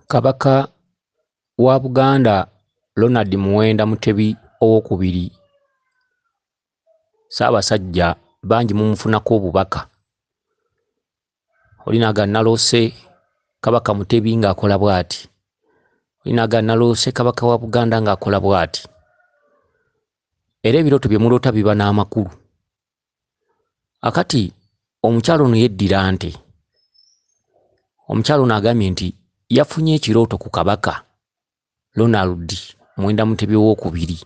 Kabaka wa Buganda Ronald Muwenda Mutebi Owookubiri, Ssaabasajja bangi mumufunako obubaka. Oli n'agamba naloose Kabaka Mutebi ng'akola bw'ati, oli n'agamba naloose Kabaka wa Buganda ng'akola bw'ati. Era ebirooto bye muloota biba n'amakulu. Akati omukyala ono yeddira nte. Omukyala ono agambye nti yafunye ekirooto ku Kabaka Ronald Muwenda Mutebi Owookubiri.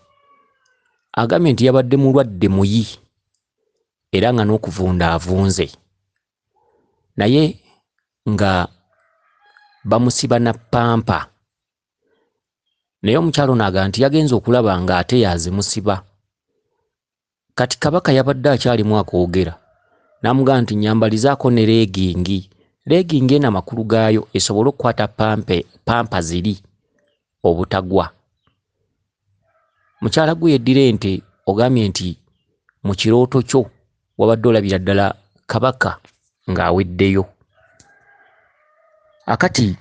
Agambye nti yabadde mulwadde muyi era nga n'okuvunda avunze naye nga bamusiba na ppampa. Naye omukyala ono agamba nti yagenze okulaba ng'ate y'azimusiba. Kati Kabaka yabadde akyalimu akoogera n'amugamba nti nnyambalizaako ne leegingi. Leegingi eno amakulu gaayo esobole okukwata pampe pampa ziri obutagwa. Mukyala gwe yeddira ente ogambye nti mu kirooto kyo wabadde olabira ddala Kabaka ng'aweddeyo. Akati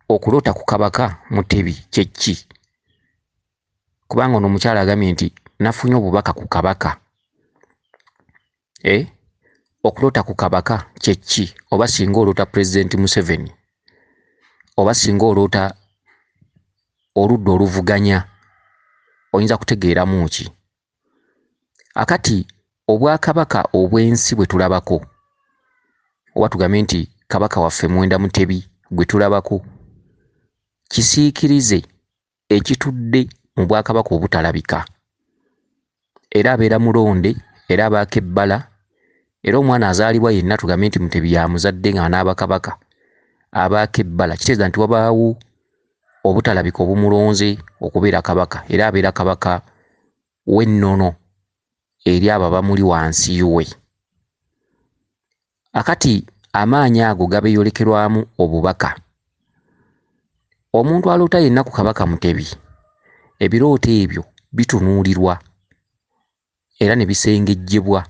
okuloota ku Kabaka Mutebi kye ki? Kubanga ono omukyala agambye nti nafunye obubaka ku Kabaka. Eh? Okuloota ku Kabaka kye ki? Oba singa oloota Pulezidenti Museveni, oba singa oloota oludda oluvuganya, oyinza kutegeeramu ki? Akati obwakabaka obw'ensi bwe tulabako, oba tugambe nti Kabaka waffe Muwenda Mutebi gwe tulabako, kisiikirize ekitudde mu bwakabaka obutalabika. Era abeera mulonde, era abaako ebbala, era omwana azaalibwa yenna tugambe nti Mutebi y'amuzadde ng'anaaba Kabaka, abaako ebbala. Kitegeeza nti wabaawo obutalabika obumulonze okubeera Kabaka, era abeera Kabaka w'ennono eri abo abamuli wansi we. Akati amaanyi ago gabeeyolekerwamu obubaka. Omuntu aloota yenna ku Kabaka Mutebi, ebirooto ebyo bitunuulirwa era ne bisengejjebwa.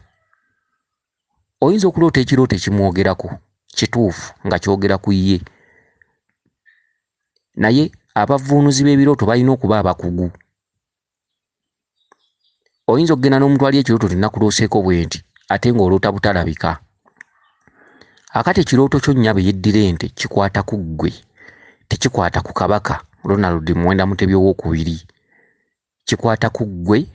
Oyinza okuloota ekirooto ekimwogerako kituufu nga kyogera ku ye, naye abavvuunuzi b'ebirooto balina okuba abakugu. Oyinza okugenda n'omutwali ekirooto nti nakulooseeko bwe nti ate ng'oloota butalabika. Akati ekirooto kyo nnyabo eyeddira ente kikwata ku ggwe, tekikwata ku Kabaka Ronald Muwenda Mutebi Owookubiri. Kikwata ku ggwe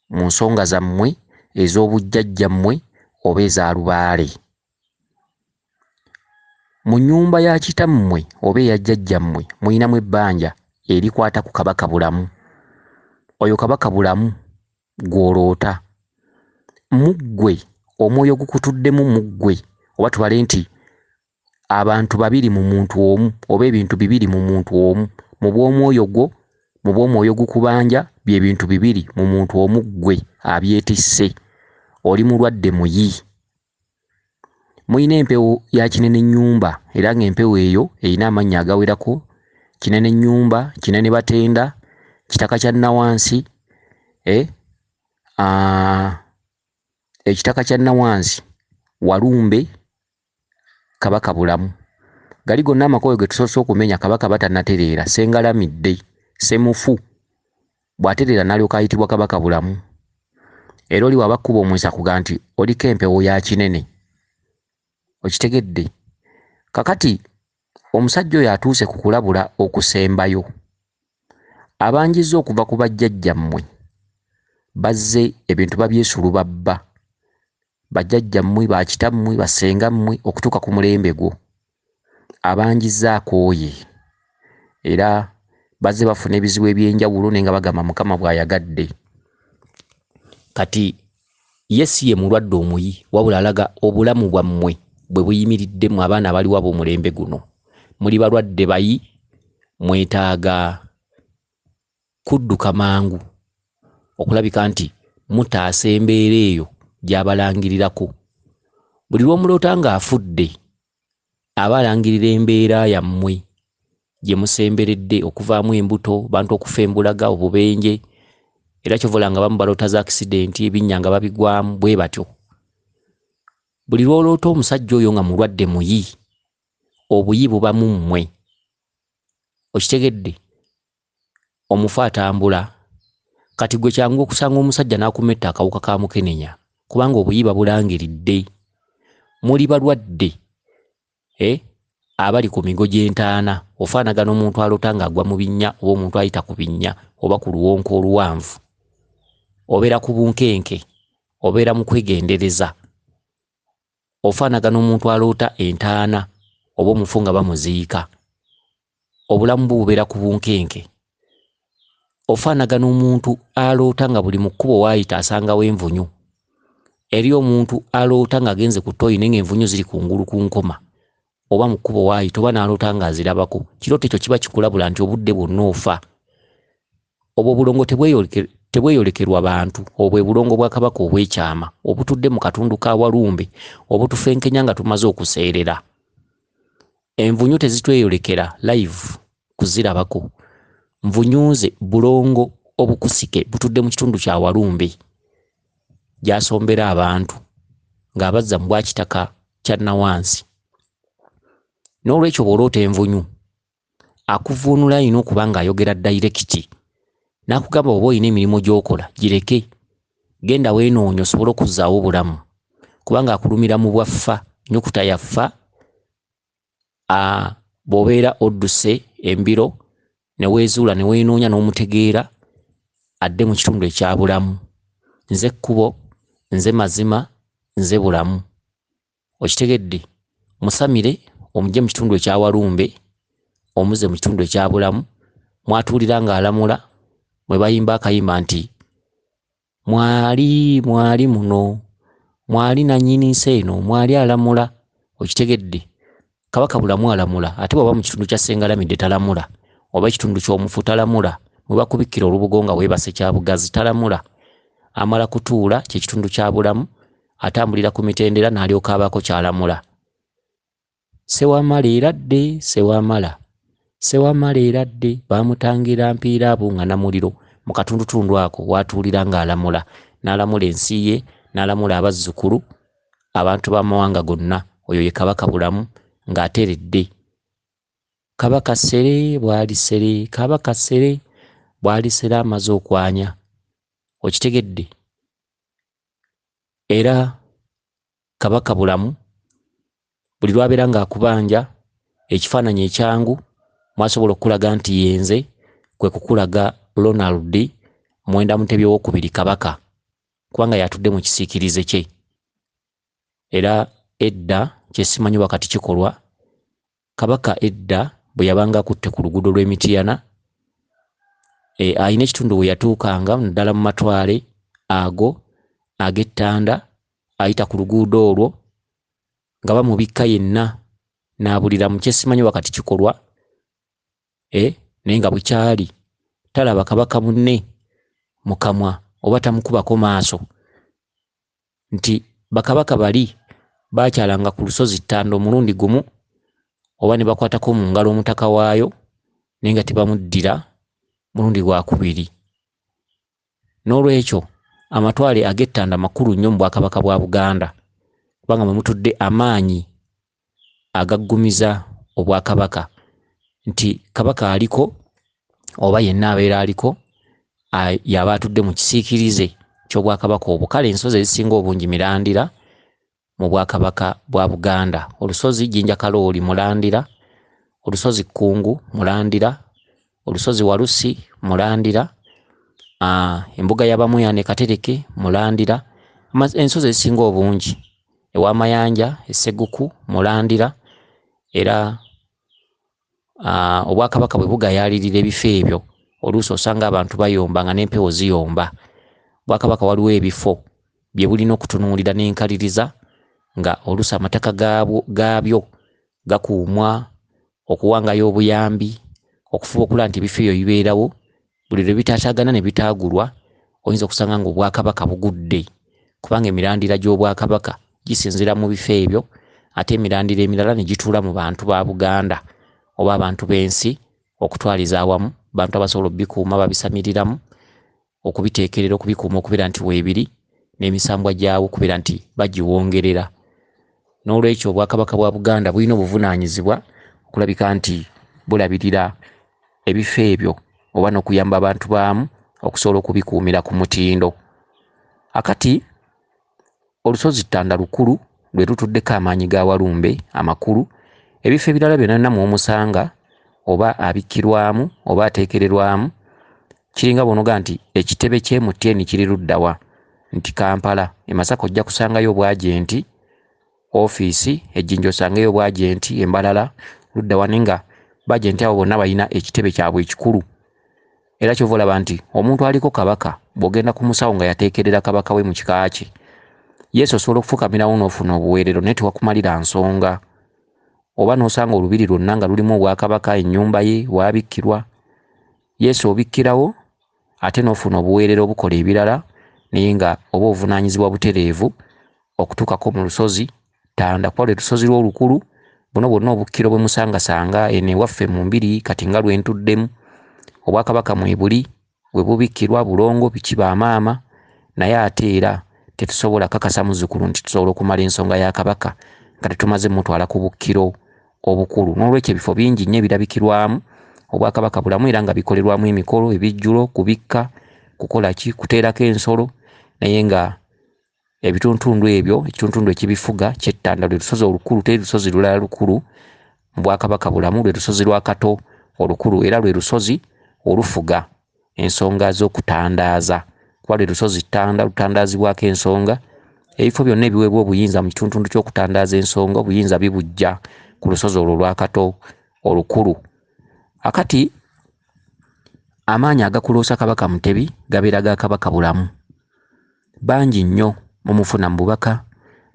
mu nsonga zammwe ez'obujjajjammwe oba eza lubaale. Mu nnyumba ya kitammwe oba eya jjajjammwe mulinamu ebbanja erikwata ku Kabaka Bulamu. Oyo Kabaka Bulamu gw'oloota. Mu ggwe omwoyo ogukutuddemu mu ggwe oba tubale nti abantu babiri mu muntu omu oba ebintu bibiri mu muntu omu mu bw'omwoyo gwo mu bw'omwoyo gukubanja bye bintu bibiri mu muntu omu ggwe abyetisse. Oli mulwadde muyi. Mulina empewo ya Kinenennyumba era ng'empewo eyo erina amannya agawerako, Kinenennyumba, Kinenebatenda, Kitaka kya Nawansi, eh, ekitaka kya Nawansi, Walumbe, Kabaka Bulamu. Gali gonna amakowe ge tusoose okumenya Kabaka aba tannatereera, Ssengalamidde, Ssemufu. Bw'atereera n'alyoka ayitibwa Kabaka Bulamu. Era oli bw'aba akkuba omwesi akugamba nti oliko empewo ya Kinene. Okitegedde? Kakati omusajja oyo atuuse ku kulabula okusembayo. Abanjizza okuva ku bajjajjammwe bazze ebintu babyesulubabba. Bajjajjammwe, bakitammwe, bassengammwe okutuuka ku mulembe gwo. Abanjizza akooye era bazze bafuna ebizibu eby'enjawulo naye nga bagamba Mukama bw'ayagadde. Kati ye si ye mulwadde omuyi wabula alaga obulamu bwammwe bwe buyimiridde mmwe abaana abaliwo ab'omulembe guno. Muli balwadde bayi, mwetaaga kudduka mangu okulabika nti mutaasa embeera eyo gy'abalangirirako. Buli lw'omuloota ng'afudde aba alangirira embeera yammwe gye musemberedde okuvaamu embuto, bantu okufa embulaga, obubenje era ky'ova olaba nga abamu baloota za akisidenti, ebinnya nga babigwamu bwe batyo. Buli lw'oloota omusajja oyo nga mulwadde muyi Obuyi buba mu mmwe. Okitegedde? Omufu atambula. Kati gwe kyangu okusanga omusajja n'akumetta akawuka ka mukenenya kubanga obuyi babulangiridde. Muli balwadde eh, abali ku migo gy'entaana. Ofaanagana omuntu aloota ng'agwa mu binnya oba omuntu ayita ku binnya oba ku luwonko oluwanvu. Obeera ku bunkenke, obeera mu kwegendereza. Ofaanagana omuntu aloota entaana oba omufu nga bamuziika. Obulamu bwo bubeera ku bunkenke. Ofaanagana omuntu aloota nga buli mu kkubo waayita asangawo envunyu. Eri omuntu aloota ng'agenze ku ttooyi naye ng'envunyu ziri kungulu ku nkoma oba mu kkubo waayita oba n'aloota ng'azirabako. Kirooto ekyo kiba kikulabula nti obudde bwonna ofa. Obwo obulongo tebweyolekerwa bantu. Obwo bwe bulongo bwa Kabaka obw'ekyama obutudde mu katundu ka Walumbe obutufenkenya nga tumaze okuseerera. Envunyu tezitweyolekera live kuzirabako. Nvunyu ze bulongo obukusike butudde mu kitundu kya Walumbe gy'asombera abantu ng'abazza mu bwakitaka kya Nawansi. N'olwekyo bw'oloota envunyu akuvvuunula alina okuba ng'ayogera dayirekiti n'akugamba bw'oba olina emirimu gy'okola gireke, genda weenoonye osobole okuzzaawo obulamu kubanga akulumira mu bwa ffa, nnyukuta ya ffa, a bw'obeera odduse embiro ne weezuula ne weenoonya n'omutegeera adde mu kitundu ekya bulamu. Nze kkubo, nze mazima, nze bulamu. Okitegedde? Musamire omugye mu kitundu ekya Walumbe omuzze mu kitundu ekya Bulamu mw'atuulira ng'alamula mwe bayimba akayimba nti mwali mwali muno mwali nannyini nsi eno mwali alamula. Okitegedde? Kabaka Bulamu alamula ate bw'aba mu kitundu kya Ssengalamidde talamula oba ekitundu ky'omufu talamula mwe bakubikkira olubugo nga weebase kya bugazi talamula amala kutuula kye kitundu kya Bulamu atambulira ku mitendera n'alyoka abaako ky'alamula. Ssewamala eradde, Ssewamala, Ssewamala eradde, baamutangira mpiira abunga na muliro mu katundutundu ako w'atuulira ng'alamula, n'alamula ensi ye, n'alamula abazzukulu, abantu b'amawanga gonna. Oyo ye Kabaka Bulamu ng'ateredde. Kabaka Ssere bw'ali Ssere, Kabaka Ssere bw'ali Ssere amaze okwanya. Okitegedde? Era Kabaka Bulamu buli lw'abeera ng'akubanja ekifaananyi ekyangu mw'asobola okukulaga nti yenze kwe kukulaga Ronald Mwenda Mutebi owookubiri Kabaka kubanga y'atudde mu kisiikirize kye. Era edda kye simanyi oba kati kikolwa, Kabaka edda bwe yabanga akutte ku luguudo lw'e Mityana, e, alina ekitundu we yatuukanga naddala mu matwale ago ag'ettanda ayita ku luguudo olwo nga bamubikka yenna n'abulira mu kyesimanyi wakati kikolwa e, naye nga bwekyali talaba kabaka munne mu kamwa oba tamukubako maaso nti bakabaka bali baakyalanga ku lusozi Ttanda omulundi gumu oba ne bakwatako mu ngalo omutaka waayo naye nga tebamuddira mulundi gwakubiri. N'olwekyo amatwale ag'ettanda makulu nnyo mu Bwakabaka bwa Buganda kubanga mwe mutudde amaanyi agaggumiza Obwakabaka nti Kabaka aliko oba yenna abeera aliko y'aba atudde mu kisiikirize ky'Obwakabaka obwo. Kale ensozi ezisinga obungi mirandira mu Bwakabaka bwa Buganda. Olusozi Jinja Kalooli mulandira, olusozi Kkungu mulandira, olusozi Walusi mulandira, embuga ya Bamuyane Katereke mulandira, ensozi ezisinga obungi ewa Mayanja e Sseguku mulandira era Obwakabaka bwe bugayaalirira ebifo ebyo oluusi osanga abantu bayomba nga n'empewo ziyomba. Obwakabaka waliwo ebifo bye bulina okutunuulira n'enkaliriza nga oluusi amataka gaabyo gakuumwa, okuwangayo obuyambi, okufuba okulaba nti ebifo ebyo bibeerawo buli lwe bitaataagana ne bitaagulwa oyinza okusanga ng'Obwakabaka bugudde kubanga emirandira gy'Obwakabaka gisinziira mu bifo ebyo ate emirandira emirala ne gituula mu bantu ba Buganda oba abantu b'ensi okutwaliza awamu, bantu abasobola obikuuma babisamiriramu, okubiteekerera, okubikuuma okubeera nti weebiri n'emisambwa gyawo okubeera nti bagiwongerera. N'olwekyo Obwakabaka bwa Buganda bulina obuvunaanyizibwa okulabika nti bulabirira ebifo ebyo oba n'okuyamba abantu baamu okusobola okubikuumira ku mutindo. Akati olusozi Ttanda lukulu, lwe lutuddeko amaanyi ga Walumbe amakulu. Ebifo ebirala byonna byonna mw'omusanga oba abikkirwamu oba ateekererwamu, kiringa bw'onoga nti ekitebe ky'e MTN kiri ludda wa? Nti Kampala. E Masaka ojja kusangayo obwajenti ofiisi, e Jinja osangeyo obwajenti, e Mbarara ludda wa, naye nga baajenti abo bonna balina ekitebe kyabwe ekikulu. Era ky'ova olaba nti omuntu aliko kabaka bw'ogenda ku musawo nga yateekerera kabaka we mu kika kye, yesu osobola okufukamirawo n'ofuna obuweerero naye tewakumalira nsonga. Oba n'osanga olubiri lwonna nga lulimu obwakabaka, ennyumba ye w'abikkirwa. Yesu obikkirawo ate n'ofuna obuweerero obukola ebirala naye nga oba ovunaanyizibwa butereevu okutuukako mu lusozi Ttanda kuba lwe lusozi lwe olukulu. Buno bwonna obukkiro bwe musangasanga eno ewaffe mu mbiri kati nga lwe ntuddemu, obwakabaka mwebuli, we bubikkirwa, bulongo, biki bamaama, naye ate era tetusobola kakasa muzzukulu nti tusobola okumala ensonga ya Kabaka nga tetumaze mutwala ku bukkiro obukulu. N'olwekyo ebifo bingi nnyo ebirabikirwamu Obwakabaka Bulamu era nga bikolerwamu emikolo, ebijjulo, kubikka, kukola ki, kuteerako ensolo, naye nga ebituntundu ebyo, ekituntundu ekibifuga ky'e Ttanda lwe lusozi olukulu, teri lusozi lulala lukulu mu Bwakabaka Bulamu, lwe lusozi lwa Kato olukulu era lwe lusozi olufuga ensonga z'okutandaaza kuba lwe lusozi Ttanda lutandaazibwako ensonga. Ebifo byonna ebiweebwa obuyinza mu kituntundu ky'okutandaaza ensonga, obuyinza bibujja ku lusozi olwo olwa Kato olukulu. Akati amaanyi agakuloosa Kabaka Mutebi gabeera ga Kabaka Bulamu. Bangi nnyo mumufuna mu bubaka,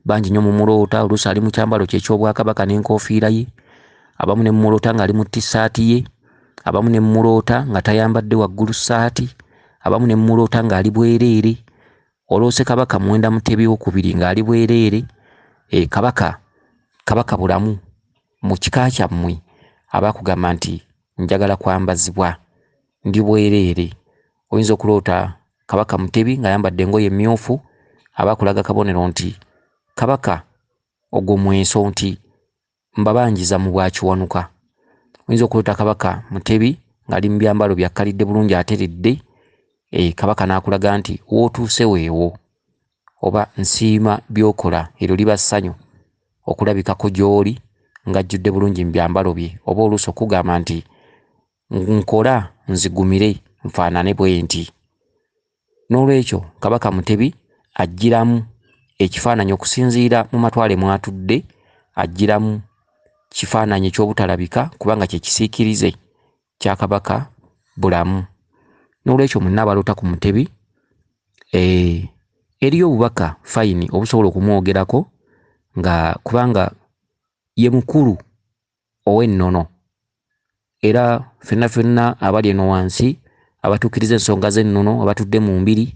bangi nnyo mumuloota, oluusi ali mu kyambalo kye eky'Obwakabaka n'enkofiira ye, abamu ne mumuloota ng'ali mu tissaati ye, abamu ne mumuloota nga tayambadde waggulu ssaati, abamu ne mumuloota ng'ali bwereere. Oloose Kabaka Muwenda Mutebi Owokubiri ng'ali bwereere, e Kabaka, Kabaka Bulamu mu kika kyammwe aba akugamba nti njagala kwambazibwa, ndi bwereere. Oyinza okuloota Kabaka Mutebi ng'ayambadde engoye emmyufu, aba akulaga kabonero nti Kabaka ogwo mweso nti mbabanjiza mu Bwakiwanuka. Oyinza okuloota Kabaka Mutebi ng'ali mu byambalo byakkalidde bulungi ateredde, e, Kabaka n'akulaga nti w'otuuse weewo oba nsiima by'okola, eryo liba ssanyu okulabikako gy'oli ng'ajjudde bulungi mu byambalo bye, oba oluusi okugamba nti nkola nzigumire nfaanane bwenti. N'olwekyo Kabaka Mutebi ajjiramu ekifaananyi okusinziira mu matwale mw'atudde, ajjiramu kifaananyi eky'obutalabika kubanga kye kisiikirize kya Kabaka Bulamu. N'olwekyo mwenna abaloota ku Mutebi, eriyo obubaka fayini obusobola okumwogerako nga kubanga ye mukulu ow'ennono era ffenna ffenna abali eno wansi abatuukiriza ensonga z'ennono abatudde mu mbiri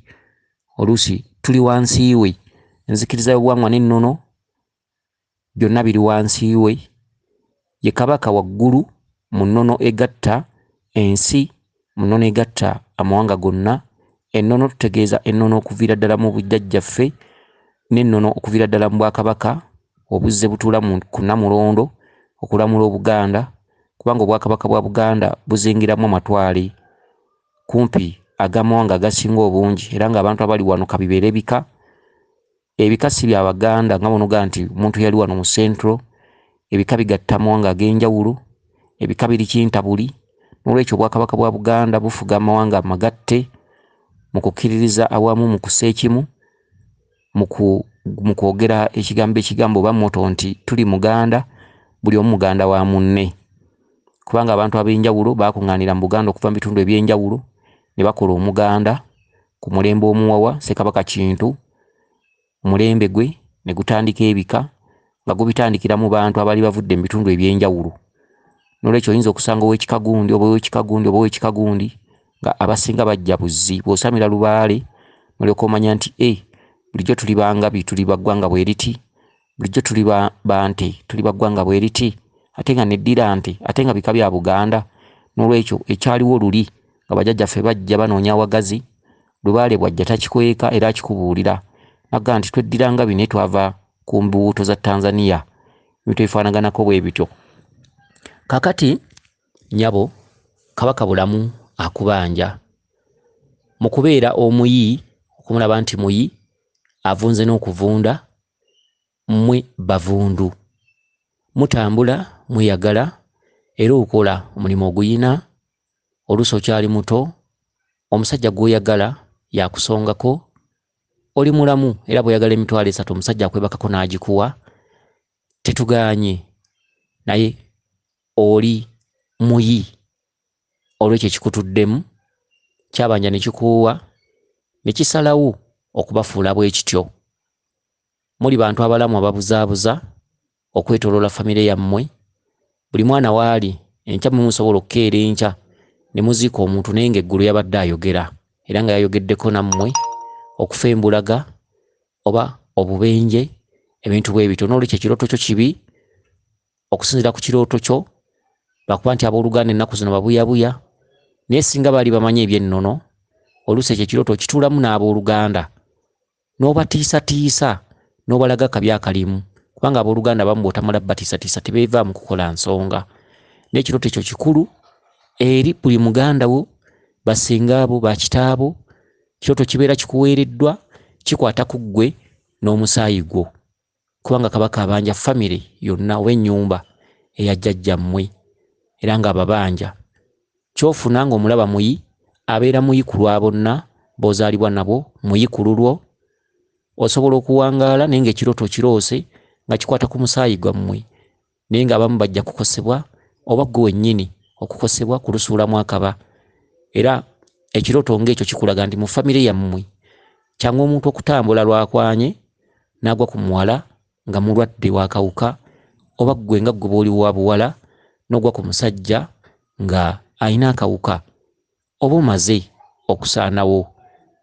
oluusi tuli wansi we. Enzikiriza y'obuwangwa n'ennono byonna biri wansi we. Ye Kabaka waggulu mu nnono egatta ensi, mu nnono egatta amawanga gonna. Ennono tutegeeza ennono okuviira ddala mu bujjajjaffe n'ennono okuviira ddala mu Bwakabaka obuzze butuula ku Nnamulondo okulamula Obuganda, kubanga Obwakabaka bwa Buganda buzingiramu amatwale kumpi ag'amawanga agasinga obungi, era ng'abantu abali wano ka bibeere bika, ebika si bya Baganda nga bw'onogaa nti omuntu yali wano mu Central, ebika bigatta amawanga ag'enjawulo, ebika biri kintabuli. N'olwekyo Obwakabaka bwa Buganda bufuga amawanga amagatte mu kukkiririza awamu, mu kussa ekimu, mu kwogera ekigambo ekigambo oba motto nti tuli Muganda, buli omu muganda wa munne. Kubanga abantu ab'enjawulo baakuŋŋaanira mu Buganda okuva mu bitundu eby'enjawulo ne bakola Omuganda ku mulembe omuwawa Ssekabaka Kintu, omulembe gwe ne gutandika ebika nga gubitandikira mu bantu abaali bavudde mu bitundu eby'enjawulo. N'olwekyo oyinza okusanga ow'ekika gundi oba ow'ekika gundi oba ow'ekika gundi nga abasinga bajja buzzi. Bw'osamira lubaale n'olyoka omanya nti e bulijjo tuli ba Ngabi, tuli ba ggwanga bwe liti, bulijjo tuli ba Nte, tuli ba ggwanga bwe liti, ate nga neddira Nte, ate nga bika bya Buganda. N'olwekyo ekyaliwo luli nga bajjajjaffe bajja banoonya awagazi, lubaale bw'ajja takikweka era akikubuulira n'agamba nti tweddira Ngabi naye twava ku mbuuto za Tanzania, ebintu ebifaanaganako bwe bityo. Kakati nnyabo Kabaka Bulamu akubanja mu kubeera omuyi, okumulaba nti muyi, avunze n'okuvunda, mmwe bavundu. Mutambula mweyagala era okola omulimu oguyina, oluusi okyali muto, omusajja gw'oyagala y'akusongako, oli mulamu era bw'oyagala 30,000 omusajja akwebakako n'agikuwa, tetugaanye naye oli muyi olw'ekyo ekikutuddemu, kyabanja ne kikuuwa ne kisalawo okubafuula bwe kityo. Muli bantu abalamu ababuzaabuza okwetooloola famire yammwe. Buli mwana waali enkya mmwe musobola okukeera enkya ne muziika omuntu naye ng'eggulo yabadde ayogera era nga yayogeddeko nammwe okufa embulaga oba obubenje ebintu bwe bityo. N'olwekyo ekirooto kyo kibi okusinziira ku kirooto kyo lwakuba nti abooluganda ennaku zino babuyabuya naye singa baali bamanyi eby'ennono oluusi ekyo ekirooto okituulamu n'abooluganda n'obatiisatiisa n'obalaga akabi akalimu kubanga abooluganda abamu bw'otamala batiisatiisa tebeevaamu kukola nsonga. Naye ekirooto ekyo kikulu eri buli muganda wo, basenga bo, bakitaabo. Kirooto kibeera kikuweereddwa, kikwata ku ggwe n'omusaayi gwo kubanga Kabaka abanja famire yonna oba ennyumba eya jjajjammwe era ng'ababanja. Ky'ofuna ng'omulaba muyi, abeera muyi ku lwa bonna b'ozaalibwa nabo, muyi ku lulwo. Osobola okuwangaala naye ng'ekirooto okiroose nga kikwata ku musaayi gwammwe naye ng'abamu bajja kukosebwa oba ggwe wennyini okukosebwa kulusuulamu akaba. Era ekirooto ng'ekyo kikulaga nti mu famire yammwe kyangu omuntu okutambula lwakwanye n'agwa ku muwala nga mulwadde wa kawuka oba ggwe nga ggwe bw'oli wa buwala n'ogwa ku musajja nga alina akawuka oba omaze okusaanawo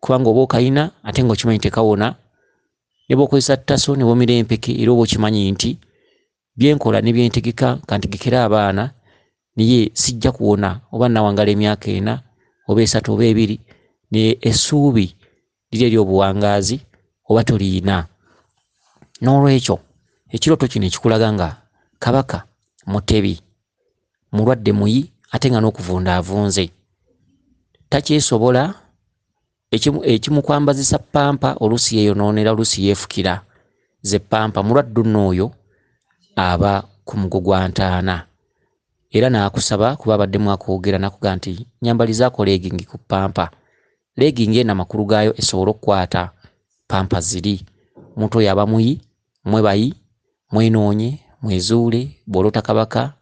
kubanga oba okayina ate ng'okimanyi tekawona ne bw'okozesa ttaso ne bw'omira empeke era oba okimanyi nti bye nkola ne bye ntegeka kantegekere abaana naye sijja kuwona oba nawangala emyaka 4 oba 3 oba 2 naye essuubi liri ery'obuwangaazi oba toliyina. N'olwekyo ekirooto kino ekikulaga nga Kabaka Mutebi mulwadde muyi ate nga n'okuvunda avunze takyesobola, ekimukwambazisa ppampa oluusi yeeyonoonera oluusi yeefukira ze ppampa. Mulwadde nno oyo aba ku mugo gwa ntaana era n'akusaba kuba abaddemu akwogera n'akugamba nti nyambalizaako leegingi ku ppampa. Leegingi eno amakulu gaayo esobole okukwata ppampa ziri. Omuntu oyo aba muyi, mmwe bayi, mwenoonye, mwezuule, bw'oloota Kabaka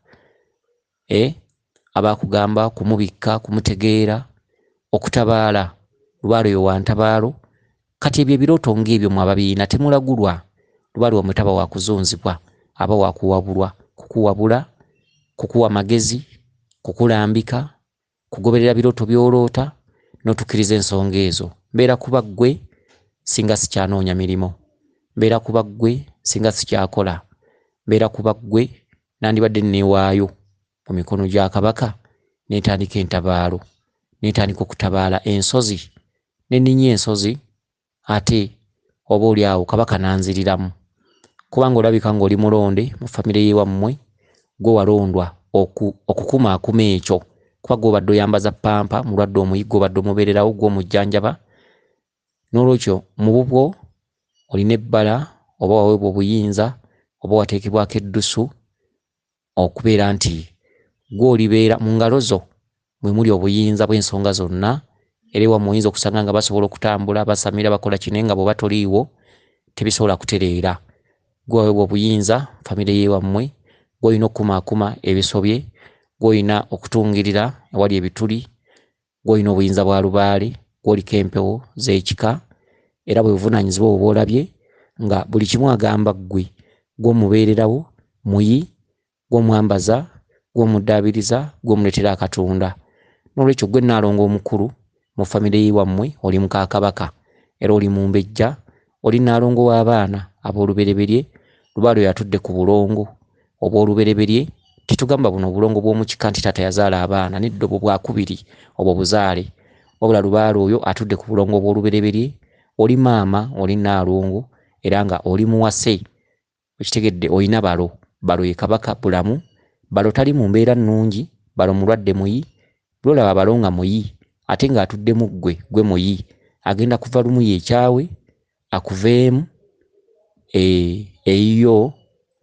aba akugamba kumubikka, kumutegeera, okutabaala, lubaale oyo wa ntabaalo. Kati ebyo ebirooto ng'ebyo mmwe ababiina temulagulwa. Lubaale wammwe taba wa kuzunzibwa, aba wa kuwabulwa, kukuwabula, kukuwa magezi, kukulambika, kugoberera birooto by'oloota n'otuukiriza ensonga ezo. Mbeera kuba ggwe singa sikyanoonya mirimu, mbeera kuba ggwe singa sikyakola, mbeera kuba ggwe nandibadde neewaayo mu mikono gya Kabaka ne ntandika entabaalo, ne ntandika okutabaala ensozi, ne nninnya ensozi ate oba oli awo Kabaka n'anziriramu. Kubanga olabika ng'oli mulonde mu famire y'ewammwe, ggwe walondwa okukumaakuma ekyo kuba ggwe obadde oyambaza ppampa, mulwadde omuyi ggwe obadde omubeererawo, ggwe omujjanjaba. N'olwekyo mu bubwo olina ebbala oba waweebwa obuyinza oba wateekebwako eddusu okubeera nti ggwe olibeera mu ngalo zo mwe muli obuyinza bw'ensonga zonna. Era ewammwe oyinza okusanga nga basobola okutambula, basamira, bakola ki naye nga bw'oba toliiwo tebisobola kutereera. Ggwe waweebwa obuyinza famire y'ewammwe, ggwe olina okukumaakuma ebisobye, ggwe olina okutungirira ewali ebituli, ggwe olina obuyinza bwa lubaale, ggwe oliko empewo z'ekika era bwe buvunaanyizibwa obwo bw'olabye nga buli kimu agamba ggwe, ggwe omubeererawo, muyi, ggwe omwambaza, ggwe omuddaabiriza, ggwe omuleetera akatunda. N'olwekyo ggwe Nnaalongo omukulu mu famire y'ewammwe, oli muka Kabaka era oli mumbejja, oli Nnaalongo w'abaana ab'olubereberye, lubaale oyo atudde ku bulongo obw'olubereberye. Tetugamba buno obulongo bw'omu kika nti taata yazaala abaana, nedda obwo bwakubiri, obwo buzaale. Wabula lubaale oyo atudde ku bulongo obw'olubereberye, oli maama, oli Nnaalongo era nga oli muwase. Okitegedde, olina balo, balo ye Kabaka Bulamu Balo tali mu mbeera nnungi, balo mulwadde muyi, lw'olaba balo nga muyi ate ng'atudde mu ggwe, ggwe muyi, agenda kuva lumu yeekyawe akuveemu eyiyo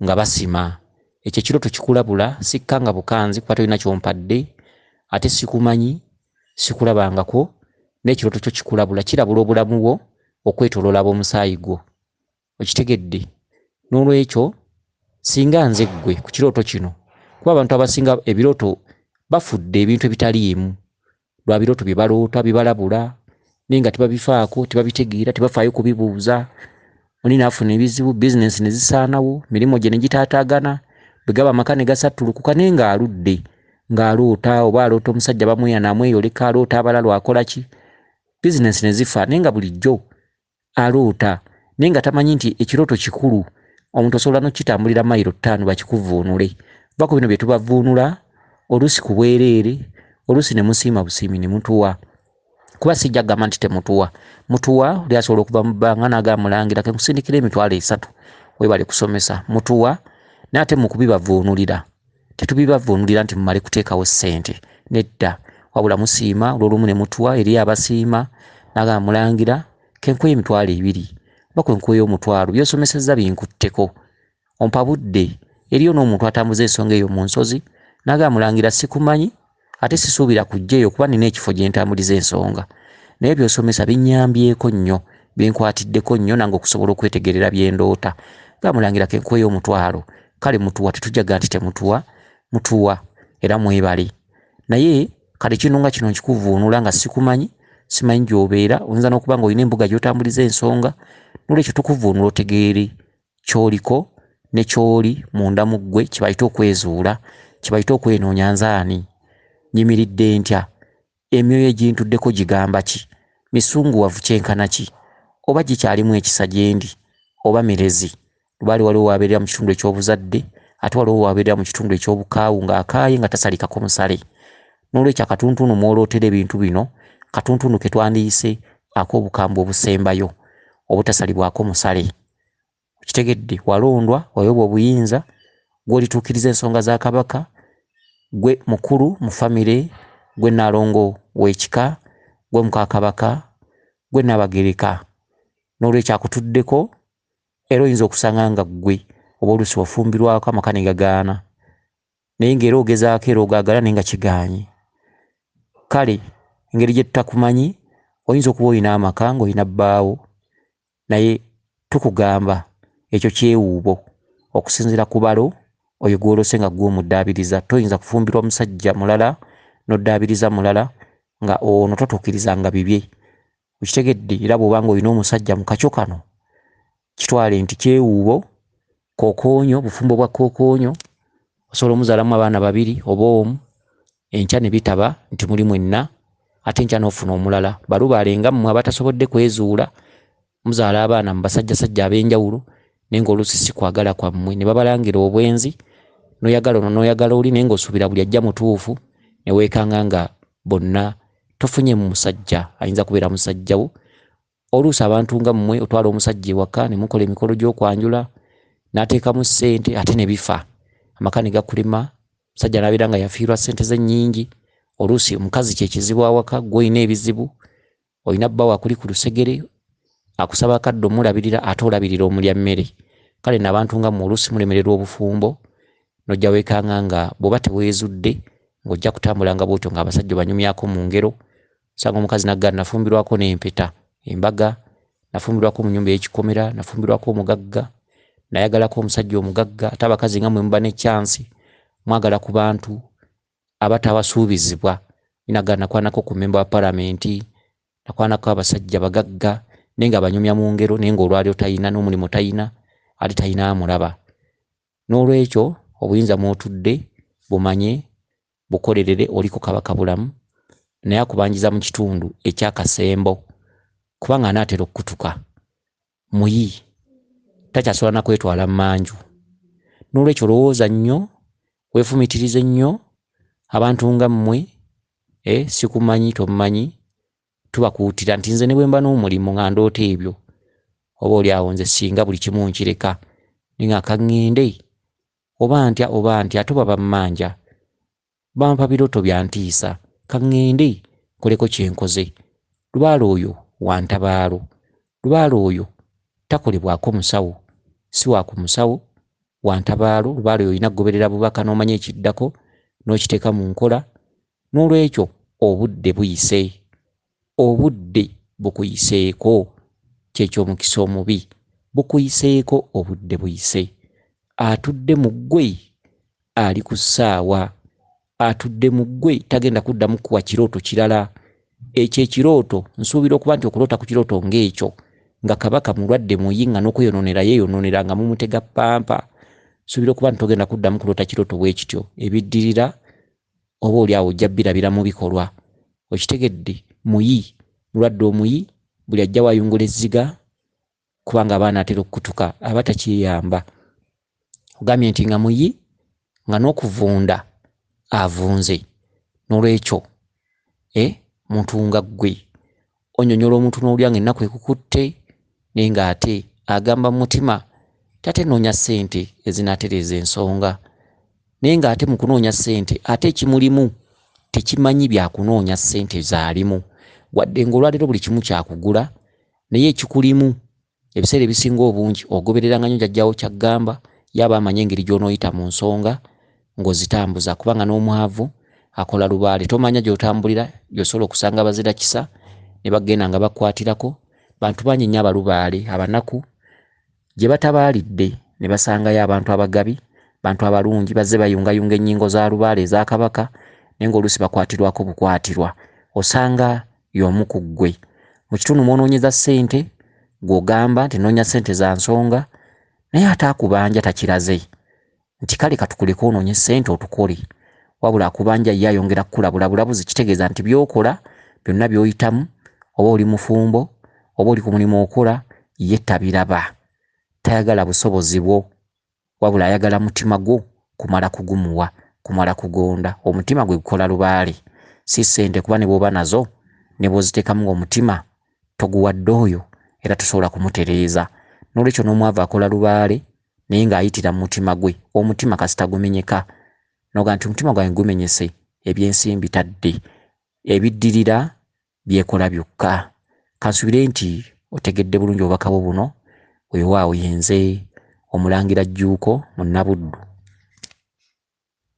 nga basima. Ekyo ekirooto kikulabula, sikkanga bukanzi kuba tolina ky'ompadde ate sikumanyi, sikulabangako, naye ekirooto kyo kikulabula, kirabula obulamu bwo okwetooloola ab'omusaayi gwo. Okitegedde? N'olwekyo singa nze ggwe ku kirooto kino, kuba abantu abasinga ebirooto bafudde ebintu ebitaliimu lwa birooto bye baloota bibalabula naye nga tebabifaako, tebabitegeera, tebafaayo kubibuuza. Oli n'afuna ebizibu, bizinensi ne zisaanawo, mirimu gye ne gitaataagana, bwe gaba amaka ne gasattulukuka naye ng'aludde ng'aloota oba aloota omusajja bamweyana amweyoleka, aloota abalalu akola ki, bizinensi ne zifa naye nga bulijjo aloota naye nga tamanyi nti ekirooto kikulu. Omuntu osobola n'okukitambulira mayiro 5 bakikuvvuunule. Va ku bino bye tubavvuunula oluusi ku bwereere, oluusi ne musiima busiimi ne mutuwa. Kuba sijja kugamba nti temutuwa, mutuwa. Oli asobola okuva mu bbanga n'agamba mulangira ke nkusindikira 30,000 weebale kusomesa, mutuwa. Naye ate mu kubibavvuunulira tetubibavvuunulira nti mumale kuteekawo ssente, nedda, wabula musiima olw'olumu ne mutuwa. Eri abasiima n'agamba mulangira ke nkuwe 20,000 oba kwe nkuweeyo 50, by'osomesezza binkutteko, ompabudde. Eriyo n'omuntu atambuza ensonga eyo mu nsozi n'agamba mulangira sikumanyi ate sisuubira kujja eyo kuba nina ekifo gye ntambuliza ensonga, naye by'osomesa binnyambyeko nnyo, binkwatiddeko nnyo nange okusobola okwetegerera bye ndoota. Gamba mulangira ke nkuweeyo 50. Kale mutuwa, tetujja kugamba nti temutuwa, mutuwa era mwebale. Naye kale kino nga kino nkikuvvuunula nga sikumanyi, simanyi gy'obeera, oyinza n'okuba ng'olina embuga gy'otambuliza ensonga, n'olwekyo tukuvvuunula otegeere ky'oliko ne ky'oli munda mu ggwe, kye bayita okwezuula, kye bayita okwenoonya nze ani, nyimiridde ntya, emyoyo egintuddeko gigamba ki, misunguwavu kyenkana ki, oba gikyalimu ekisa gye ndi, oba mirezi. Lubaale waliwo w'abeerera mu kitundu eky'obuzadde, ate waliwo w'abeerera mu kitundu eky'obukaawu ng'akaaye nga tasalikako musale. N'olwekyo akatuntundu mw'olootera ebintu bino, katuntundu ke twandiyise ak'obukambwe obusembayo, obutasalibwako musale. Okitegedde? Walondwa, waweebwa obuyinza, gw'olituukiriza ensonga za Kabaka, gwe mukulu mu famire, gwe Nnaalongo w'ekika, gwe muka Kabaka, gwe Nnaabagereka. N'olwekyo akutuddeko era oyinza okusanga nga ggwe oba oluusi wafumbirwako amaka ne gagaana, naye ng'era ogezaako era ogaagala naye nga kigaanye. Kale engeri gye tutakumanyi, oyinza okuba olina amaka ng'olina bbaawo, naye tukugamba ekyo kyewuubo okusinziira ku balo oyo gw'olose nga ggwe omuddaabiriza. Toyinza kufumbirwa musajja mulala n'oddaabiriza mulala nga ono totuukirizanga bibye. Okitegedde? Era bw'oba ng'olina omusajja mu kakyo kano, kitwale nti kyewuubo, kookoonyo, bufumbo bwa kookoonyo, osobola omuzaalamu abaana 2 oba 1, enkya ne bitaba nti muli mwenna, ate enkya n'ofuna omulala. Balubaale nga mmwe abatasobodde kwezuula, muzaala abaana mu basajjasajja ab'enjawulo, naye ng'oluusi si kwagala kwammwe, ne babalangira obwenzi, n'oyagala ono n'oyagala oli, naye ng'osuubira buli ajja mutuufu, ne weekanga nga bonna tofunyeemu musajja ayinza kubeera musajja wo. Oluusi abantu nga mmwe otwala omusajja ewaka ne mukola emikolo gy'okwanjula, n'ateekamu ssente ate ne bifa, amaka ne gakulema, omusajja n'abeera nga yafiirwa ssente ze nnyingi. Oluusi omukazi kye kizibu awaka, ggwe olina ebizibu, olina bba akuli ku lusegere, akusaba akadde omulabirira ate olabirira omulya mmere. Kale nno abantu nga mmwe oluusi mulemererwa obufumbo, n'ojja weekanga nga bw'oba teweezudde ng'ojja kutambulanga bw'otyo ng'abasajja obanyumyako mu ngero. Osanga omukazi n'agamba nafumbirwako n'empeta, embaga, nafumbirwako mu nnyumba ey'ekikomera, nafumbirwako omugagga, nayagalako omusajja omugagga. Ate abakazi nga mmwe muba ne chance, mwagala ku bantu abatawasuubizibwa. Nagamba nakwanako ku mmemba wa palamenti, nakwanako abasajja bagagga, naye nga banyumya mu ngero, naye ng'olwaliro talina n'omulimu talina, ate talina amulaba. N'olwekyo obuyinza mw'otudde bumanye, bukolerere, oliko Kabaka Bulamu, naye akubanjiza mu kitundu eky'akasembo, kubanga anaatera okukutuka. Muyi takyasobola na kwetwala mmanju. N'olwekyo lowooza nnyo, weefumiitirize nnyo. Abantu nga mmwe, sikumanyi, tommanyi, tubakuutira nti nze ne bwe mba n'omulimu nga ndoota ebyo, oba oli awo nze singa buli kimu nkireka, naye nga kaŋŋende Oba ntya oba ntya ate oba bammanja. Bampa birooto bya ntiisa. Ka ŋŋende nkoleko kye nkoze. Lubaale oyo wa ntabaalo. Lubaale oyo takolebwako musawo. Si wa ku musawo, wa ntabaalo. Lubaale oyo olina kugoberera bubaka n'omanya ekiddako n'okiteeka mu nkola. N'olwekyo obudde buyise. Obudde bukuyiseeko. Ky'ekyo omukisa omubi. Bukuyiseeko obudde buyise. Atudde mu ggwe ali ku ssaawa. Atudde mu ggwe tagenda kuddamu kukuwa kirooto kirala. Ekyo ekirooto nsuubira okuba nti okuloota ku kirooto ng'ekyo nga Kabaka mulwadde muyi nga n'okweyonoonera yeeyonoonera nga mumutega ppampa. Nsuubira okuba nti togenda kuddamu kuloota kirooto bwe kityo. Ebiddirira oba oli awo ojja birabira mu bikolwa. Okitegedde? Muyi, mulwadde omuyi, buli ajjawo ayungula ezziga kubanga aba anaatera okukutuka aba takyeyamba. Ogambye nti nga muyi nga n'okuvunda avunze. N'olwekyo eh, muntu nga ggwe onyonyola omuntu n'owulira nga ennaku ekukutte naye ng'ate agamba mu mutima nti ate noonya ssente ezinaatereeza ensonga naye ng'ate mu kunoonya ssente ate ekimulimu tekimanyi bya kunoonya ssente zaalimu wadde ng'olwaleero buli kimu kyakugula naye ekikulimu Ebiseera ebisinga obungi ogobereranga nnyo jjajjaawo ky'agamba, ye aba amanyi engeri gy'onooyita mu nsonga ng'ozitambuza kubanga n'omwavu akola lubaale. Tomanya gy'otambulira gy'osobola okusanga abazira kisa ne bagenda nga bakwatirako. Bantu bangi nnyo abalubaale abanaku gye batabaalidde ne basangayo abantu abagabi, bantu abalungi bazze bayungayunga ennyingo za lubaale eza Kabaka naye ng'oluusi bakwatirwako bukwatirwa. Osanga y'omu ku ggwe. Mu kitundu mw'onoonyeza ssente gw'ogamba nti nnoonya ssente za nsonga naye ate akubanja takiraze nti kale katukuleke onoonye ssente otukole wabula akubanja ye ayongera kukulabula bulabuzi kitegeeza nti by'okola byonna by'oyitamu oba oli mufumbo oba oli ku mulimu okola ye tabiraba tayagala busobozi bwo wabula ayagala mutima gwo kumala kugumuwa, kumala kugonda. Omutima gwe gukola lubaale, si ssente kuba ne bw'oba nazo ne bw'oziteekamu ng'omutima toguwadde oyo era tosobola kumutereeza. Noolwekyo n'omwavu akola lubaale naye ng'ayitira mu mutima gwe. Omutima kasita gumenyeka n'ogamba nti omutima gwange gumenyese eby'ensimbi tadde. Ebiddirira byekola byokka. Kansubire nti otegedde bulungi obubaka bwo buno. Weewaawo yenze Omulangira Jjuuko Munnabuddu.